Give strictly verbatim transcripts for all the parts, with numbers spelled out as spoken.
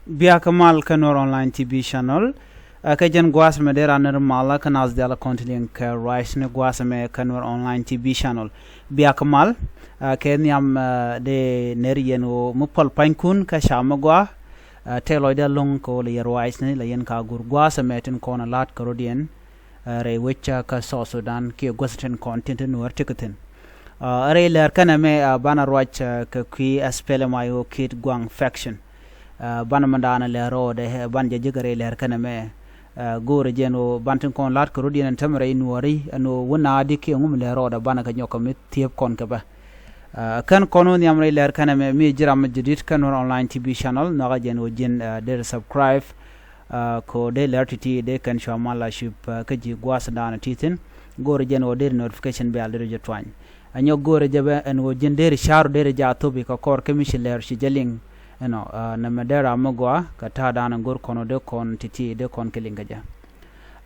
Biakä mal kä Nuer Online T V channel. Ɛ, kɛ jɛn gua̱a̱th mɛ dee ran nir malä kä nath dial kɔn ti liŋ kɛ ruacni gua̱a̱th mɛ kä Nuer Online T V channel. Biakä mal, ɛ, kɛ nhiam, ɛ, dee ner yɛn ɣöö mi puɔl panykun kä ca mi gɔaa, ɛ, tëë lɔcdä lo̱ŋ kɛ ɣöö lɛ yɛ ruacni lɛ yɛn ka gur gua̱a̱th mɛ tin kɔn ɛ la̱t kɛ rɔ̱diɛn, ɛ, rɛy wec kä South Sudan kiɛ gua̱th tin kɔn tin ti Nuäär ti kɛ thi̱n. Ɛ, rɛy lɛr kɛnɛ mɛ, ɛ, banɛ ruac, ɛ, kɛ kui̱ SPLM-IO Kitgwang faction. Ɛ, banɛ mɛ daanɛ lɛr rɔɔdɛ, ɛ, banɛ jɛ ji̱ kɛ rɛy lɛr kɛnɛ mɛ. Ɛ, go̱o̱rɛ jɛn ɣöö banɛ tin kɔn la̱t kɛ rɔ̱diɛn ɛn tämɛ rɛy Nuääri, ɛn ɣöö wä naadi kiɛ ŋu mi lɛr rɔɔdɛ banɛ kɛ nyɔk kɛ mi thiëëp kɔn kɛ bä. Ɛ, kɛn kɔn wä nhiam rɛy lɛr kɛnɛ mɛ mi ji̱ ram mi jadid kä Nuer Online T V channel, nhɔakä jɛn ɣöö ji̱n, ɛ, dee subscribe, ɛ, kɛ ɣöö dee lɛr ti̱ti̱ dee kɛn cua mal a cip, ɛ, kä ji̱ gua̱a̱th daanɛ ti thi̱n. Go̱o̱rɛ jɛn ɣöö dee notification bell dee jɛ tuany. Ɛ nyɔk go̱o̱rɛ jɛ bä ɛn ɣöö ji̱n deri ca̱ru deri jɛ a thopi kɛ kɔr kä mi ci lɛr ci jɛ liŋ. Ɛnɔ, ɛ, nɛmɛ deri a mi gɔaa kɛ ta̱a̱ da̱a̱n go̱o̱r kɔn ɣöö dee kɔn ti̱ti̱ dee kɔn kɛ liŋ kɛ jɛ.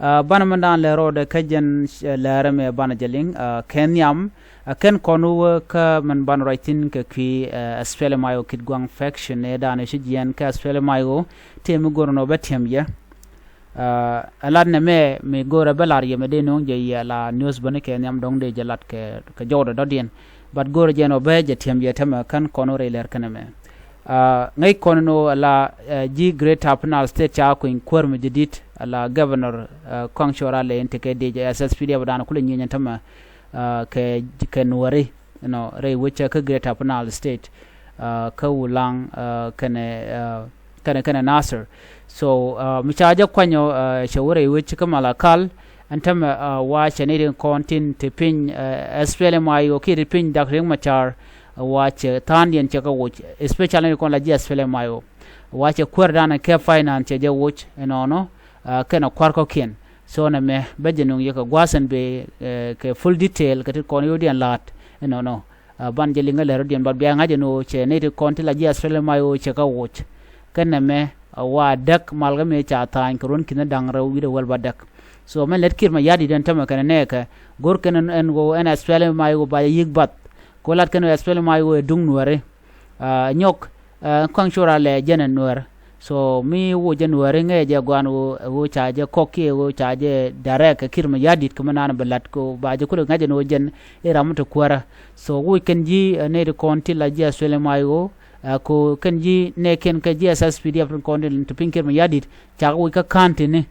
Ɛ, banɛ mɛn da̱a̱n lɛr rɔɔdɛ kä jɛn, ɛ, lɛrɛ mɛ banɛ jɛ liŋ, ɛ, kɛ nhiam, ɛ, kɛn kɔn wä kä mɛn banɛ ruac thi̱n kɛ kui̱, ɛ, SPLM-IO Kitgwang faction ëë da̱a̱n ci jiɛɛn kä SPLM-IO tëë mi go̱o̱r nɔ bä tiɛm yɛ. Ɛ, ɛ lat nɛmɛ mi go̱o̱rɛ bä lar yɛ mɛ dee no̱o̱ŋ jɛ yɛ la news bäni kɛ nhiam dɔ̱ŋ dee jɛ lat kɛ, kɛ jɔwdɛ dɔ̱diɛn. But go̱o̱rɛ jɛ nɔ bä jɛ tiɛm yɛ tämɛ kän kɔn wä rɛy lɛr kɛnɛ mɛ. Ɛ, ŋäc kɔn nɔ la, ɛ, ji̱ Greater Upper Nile State ca kuny kuäär mi jadid la governor, ɛ, Kuaŋ Cuɔl Ralɛ in tekɛ dee jɛ SSPDF dan kulɛ nyieny tämɛ, ɛ, kɛ, kɛ Nuääri. You know, rɛy wec kä Greater Upper Nile State, ɛ, kä Ulaŋ, ɛ, kɛnɛ, ɛ, kɛnɛ, kɛnɛ Nasir. So, ɛ, mi ca jɛ kuanyɔ, ɛ, cɛ wä rɛy wec kä Malakal, ɛn tämɛ, ɛ, wa cɛ ni rin kɔn tin te piny, ɛ, SPLM-IO kiɛ te piny Dak Riek Machar, ɛ, wa cɛ tha̱a̱ŋdiɛn cɛ kɛ woc, especially ni kɔn la ji̱ SPLM-IO. Wa cɛ kuäär dan kɛ finance cɛ jɛ woc, ɛnɔnɔ, ɛ, kɛnɛ kua̱r kɔ̱kiɛn. So nɛmɛ bä jɛ nuŋ yɛ kɛ gua̱a̱th ɛn bee, ɛ, kɛ full detail kɛ ti kɔn yio̱wdiɛn la̱a̱t, ɛnɔnɔ. Ɛ, ban jɛ liŋ kä lɛr rɔ̱diɛn, but bia ŋa̱c ɛn ɣöö cɛ nɛy ti kɔn ti la ji̱ SPLM-IO cɛ kä woc. Kä nɛmɛ, ɛ, wa däk mal kä mëë ca tha̱a̱ny kɛ ruɔ̱n ki̱n da̱ŋ rɛw wi̱cdɛ wäl ba däk. So mɛn lät Kiir Mayardit ɛn tämɛ kɛnɛ nɛɛkɛ, go̱r kɛn ɛn, ɛn ɣöö ɛn SPLM-IO ba jɛ yi̱k bath. Kɛ ɣöö lat kɛn ɣöö SPLM-IO ɛ duŋ Nuääri. Ɛ, nyɔk, ɛ, Kuaŋ Cuɔl Ralɛ jɛn ɛ Nuäär. So mi woc jɛ Nuääri ŋäcɛ jɛ gɔaa ɛn ɣöö, ɣöö ca jɛ kɔk kiɛ ɣöö ca jɛ direct kɛ Kiir Mayardit kɛ mi naan bi la̱t kɛ ɣöö ba jɛ kulɛ ŋa̱c ɛn ɣöö jɛn i̱ ram mi te kuäärä. So woc kɛn ji̱, ɛ, nɛy ti kɔn ti la ji̱ SPLM-IO, ɛ, kɛ ɣöö kɛn ji̱ nɛɛkiɛn kä ji̱ SSPDF tin kɔn tin te piny Kiir Mayardit, cakɛ woc kä ka̱n tini,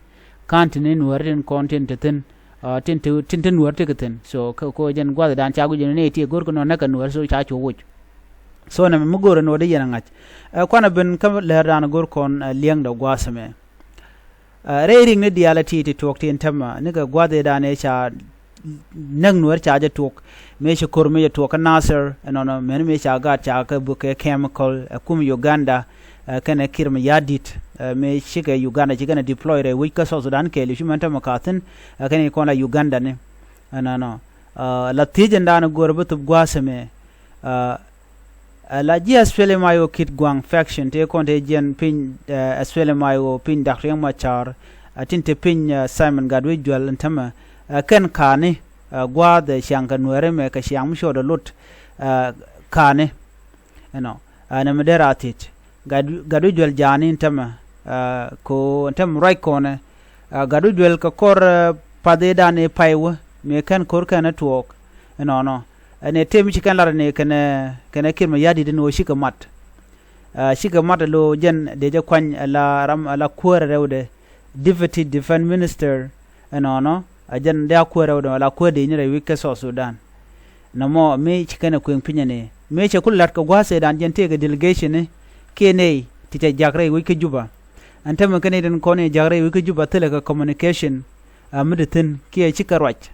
ka̱n tini Nuääri tin kɔn tin te thi̱n, ɛ, tin te, tin te Nuäär tekɛ thi̱n. So kɛ, kɛ ɣöö jɛn gua̱thdan ca guic ɛn ɣöö nɛy ti go̱r kɛ nɔ näk kɛ Nuäär, so ca cu woc. So nɛmɛ mi go̱o̱rɛ nɔ dee yɛn a ŋa̱c. Ɛ, kuanɛ ben kä lɛr dan go̱r kɔn, ɛ, liɛŋdɛ gua̱a̱th ɛmɛ. Ɛ, rɛy riŋni diaal ɛ ti ti tuɔɔk ti ɛn tämɛ, ni kɛ gua̱a̱th ëë dan ëë ca näk Nuäär ca jɛ tuɔɔk. Mëë ci ko̱r mëë jɛ tuɔɔk kä Nasir, ɛnɔnɔ, mɛn mëë ca gaat ca kɛ buk kɛ chemical, ɛ, kum Uganda, ɛ, kɛnɛ Kiir Mayardit, ɛ, mëë cikɛ Uganda ci kɛn ɛ deploy rɛy wec kä South Sudan kɛɛliw ci mɛn tämɛ ka thi̱n, ɛ, kɛnɛ kɔn la Uganda ni. Ɛnɔnɔ. Ɛ, la thiec ɛn dan go̱o̱rɛ bi thop gua̱a̱th ɛmɛ. Ɛ, ɛ, la ji̱ SPLM-IO Kitgwang faction tëë kɔn tëë jiɛn piny, ɛ, SPLM-IO piny Dak Riek Machar, ɛ, tin te piny, ɛ, Simon Gatwec Juɛl ɛn tämɛ, ɛ, kɛn ka̱ni, ɛ, gua̱a̱th ɛ ciaŋ kɛ Nuääri mɛ kɛ ciaŋ mi cuɔt ɛ lot, ɛ, ka̱ni. Ɛnɔ, ɛ, nɛmɛ dee ra thiec. Gatwec, Gatwec Juɛl ja̱a̱ni ɛn tämɛ, ɛ, ko ɛn tämɛ ruac kɔnɛ, ɛ, Gatwec Juɛl kɛ kɔr, ɛ, path ëë dan ëë pay wä mëë kɛn ko̱r kɛn ɛ tuɔɔk. Ɛnɔnɔ. Ɛn ɛ tëë mi ci kɛn lar ni kɛnɛ, kɛnɛ Kiir Mayardit ɛn ɣöö cikɛ mat. Ɛ, cikɛ mat ɛ lo̱ jɛn dee jɛ kuany ɛ la ram ɛ la kuäär ɛ rɛwdɛ, Deputy Defense Minister, ɛnɔnɔ, ɛ jɛn dee a kuäär ɛ rɛwdɛ ɛ la kuäär dee ni rɛy wec kä South Sudan. Nɔmɔ mi ci kɛn ɛ kuëŋ piny ɛn ëë. Mi cɛ kulɛ la̱t kɛ gua̱a̱th ëë dan jɛn tëëkɛ delegation ni kiɛ nɛy ti cɛ jak rɛy wec kä Juba. Ɛn tämɛ kɛn nɛy tin kɔn i̱ jak rɛy wec kä Juba thilɛ kɛ communication, ɛ, mi ti thi̱n kiɛ cikɛ ruac.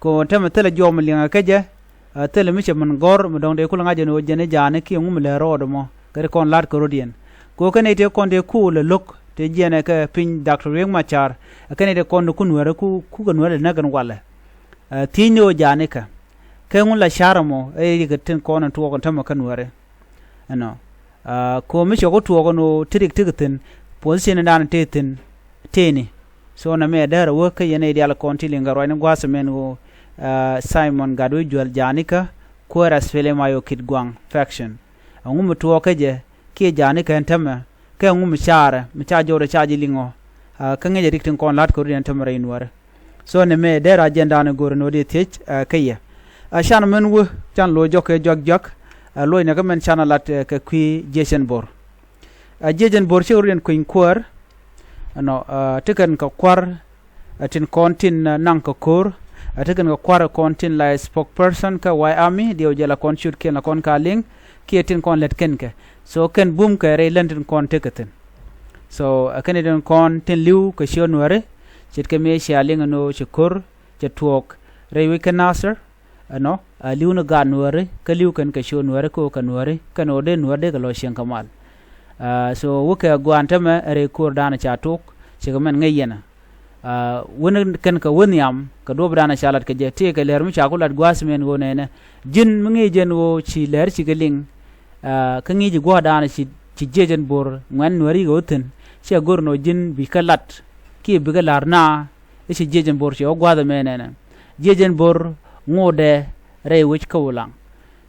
Kɛ ɣöö tämɛ thilɛ juɔk mi liɛŋɛ kä jɛ, ɛ, thilɛ mi cɛ min gɔ̱r mi dɔ̱ŋ dee kulɛ ŋa̱c ɛn ɣöö jɛn i̱ ja̱a̱ni kiɛ ŋu mi lɛ rɔɔdɛ mɔ kɛ ti kɔn la̱t kɛ rɔ̱diɛn. Kɛ ɣöö kɛn nɛy tëë kɔn tëë ku lɛ lo̱k tëë jiɛɛnɛ kɛ piny Doctor Riek Machar, ɛ, kɛn nɛy tëë kɔn ti ku Nuäärä ku, ku kɛ Nuäärä lɛ näk ɛn walɛ. Ɛ, thiec ni ɣöö ja̱a̱ni kɛ kɛ ŋu la ca̱r ɛmɔ ɛ riɛk tin kɔn in tuɔɔk in tämɛ kä Nuäärä. Ɛnɔ. Ɛ, kɛ ɣöö mi cɛ ku tuɔɔk ɛn ɣöö ti riɛk tekɛ thi̱n, position in dan tëë thi̱n tëëni. So nɛmɛ ɛ däär ɛ wä kä yɛn nɛy diaal kɔn ti liŋ kɛ ruacni gua̱a̱th ɛmɛn ɣöö, ɛ, Simon Gatwec Juɛl ja̱a̱ni kä kuäär SPLM-IO Kitgwang faction. Ɛŋu mi tuɔɔk kä jɛ kiɛ ja̱a̱ni kä ɛn tämɛ kɛ ŋu mi caarɛ mi ca jɔwdɛ ca ji̱ liŋ ɔ. Kä ŋäcɛ rik tin kɔn la̱t kɛ rut yɛn tämɛ rɛy nuäärä. So nɛ mɛ dee ra jɛn da̱a̱n go̱o̱rɛ ni ɣöö di thiec kä yɛ. Ɛ can mɛn wä can lo̱c jɔk kɛ juak juak. Ɛ lo̱c nɛ kä mɛn can a lat kɛ kui̱ jiecɛn bo̱r. Ɛ jiecɛn bo̱r cikɛ rut yɛn kui̱ny kuäär. Ɛnɔ ti kɛn kɛ kua̱r ɛ tin kɔn tin naŋ kɛ ko̱r. Ɛ ti kɛn kɛ kua̱r ɛ kɔn tin la spokesperson kä White Army diɛw jɛ la kɔn ciötkiɛn la kɔn ka liŋ kiɛ tin kɔn lät kɛn kɛ. So kɛn bum kɛ rɛy län tin kɔn tekɛ thi̱n. So ɛ kɛn itin kɔn tin li̱w kɛ ciöt nuääri ce̱tkɛ mëë cia liŋ ɛn ɣöö cɛ ko̱r cɛ tuɔɔk rɛy wec kä Nasir. Ɛnɔ a li̱w ni gaat nuääri kä li̱w kɛn kɛ ciöt nuääri kä ɣöö kɛ nuääri kɛn ɣöö dee nuääri dee kɛ lɔ cieŋ kɛ mal. So wä kɛ gua̱a̱n tämɛ ɛ rɛy ko̱r da̱a̱n ca tok cikɛ mɛn ŋäc yɛn. Wän kɛn kɛ wä nhiam kɛ duɔ̱ɔ̱p da̱a̱n ca lat kɛ jɛ tëëkɛ lɛr mi ca ku lat gua̱a̱th mɛn ɣöö nɛnɛ ji̱n mi ŋi̱i̱c jɛn ɣöö ci lɛr cikɛ liŋ. Kä ŋi̱i̱c gua̱a̱th da̱a̱n ci jiecɛn bo̱r ŋuɛ̈n nuääri kɛ wä thi̱n. Ciɛ go̱r nɔ ji̱n bi kä lat kiɛ bi kä la̱r na i̱ ci jiecɛn bo̱r ci wä gua̱a̱th mɛ nɛnɛ jiecɛn bo̱r ŋotdɛ rɛy wec kä Ulaŋ.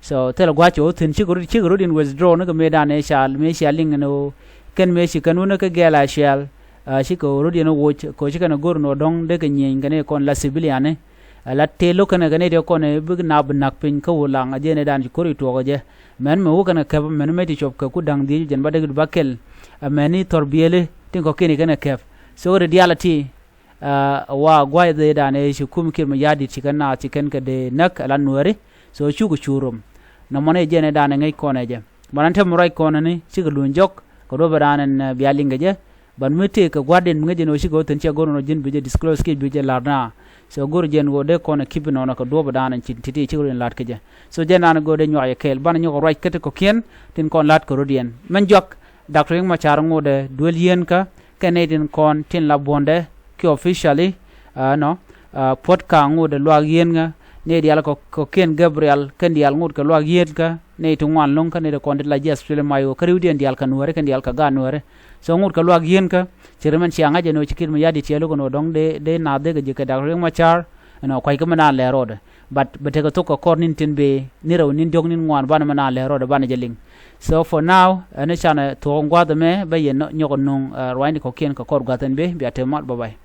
So thilɛ gua̱c cɛ wä thi̱n cikɛ rot cikɛ rot in withdraw ni kɛ mëëdan ëë cal mëë cia liŋ ni ɣöö kɛn mëë ci kɛn wä ni kä gɛɛl a ciɛɛl. Cikɛ rot in woc kɛ ci kɛn a go̱r ni ɣöö dɔ̱ŋ dee kɛ nyieny kɛn i̱ kɔn la civilian ni. Ɛ la tëë lo̱k kɛn kɛn i̱ dee kɔn i̱ bik naap bi na̱k piny kä Ulaŋ a jiɛn i̱ dan ci ko̱r i̱ tuɔɔk ɛ jɛ. Mɛn mi wä kɛn kɛ kɛp mɛn mɛc ti cuɔp kɛ ku da̱ŋ dhiec jɛn ba dee kɛ du ba kɛl. Ɛ mɛn i̱ thɔr biëli tin kɔ̱kiɛn i̱ kɛn kɛ kɛp. So ri diaal a ti Ɛ wa gua̱c dhee dan ëë ci kum Kiir Mayardit ci kɛn naath ci kɛn kɛ dee näk ɛ la nuääri. So cukɛ cu rom. Nɔmɔ ni jɛn ɛ dan ɛ ŋäc kɔn ɛ jɛ ban an te mi ruac kɔn ni cikɛ luny jɔk kɛ duɔ̱p ɛ dan ɛn bia liŋ kɛ jɛ. Ban mi tëëk kɛ gua̱din mi ŋäc jɛn ɣöö cikɛ wä thi̱n ciɛ go̱r nɔ ji̱n bi jɛ disclose kiɛ bi jɛ la̱r na. So go̱r jɛn ɣöö dee kɔn ɛ kipi nɔnɔ kɛ duɔ̱p ɛ dan ɛn ci ti̱ti̱ cikɛ rot in la̱t kɛ jɛ. So jɛn dan ɛ go̱r dee nyuak yɛ kɛɛl banɛ nyɔk ruac kä ti kɔ̱kiɛn tin kɔn la̱t kɛ rot yɛn mɛn juak. Doctor Riek Machar ŋotdɛ duel yieenkä kɛ nɛy tin kɔn tin la buɔ̱ndɛ ki officially. Ɛnɔ puɔ̱t ka ŋotdɛ luaak yieenkä nɛy diaal kɔ̱kiɛn Gabriel kɛn diaal ŋot kɛ luaak yieenkä nɛy ti ŋuan lo̱ŋ kä nɛy ti kɔn ti la ji̱ Australia mac ɣöö kä ri̱wdiɛn diaal kɛ nuääri kɛn diaal kɛ gaat nuääri. So ŋot kɛ luaak yieenkä ci ri mɛn cia ŋa̱c ɛn ɣöö ci Kiir Mayardit cia lo̱k ɛn ɣöö dɔ̱ŋ dee dee naath dee kɛ ji̱ kɛ Doctor Riek Machar. Ɛnɔ kua̱c kä mɛn naan lɛɛr rɔɔdɛ but bɛ tekɛ thok kɛ kɔr ni̱n tin bëë ni̱n rɛw ni̱n diɔ̱k ni̱n ŋuan banɛ mɛn naan lɛɛr rɔɔdɛ banɛ jɛ liŋ. So for now ɛn canɛ thuɔ̱k in gua̱a̱th ɛmɛ bä yɛn nyɔk in nuŋ ruaacni kɔ̱kiɛn kɛ kɔr gua̱a̱th in bëë bia te mat bye bye.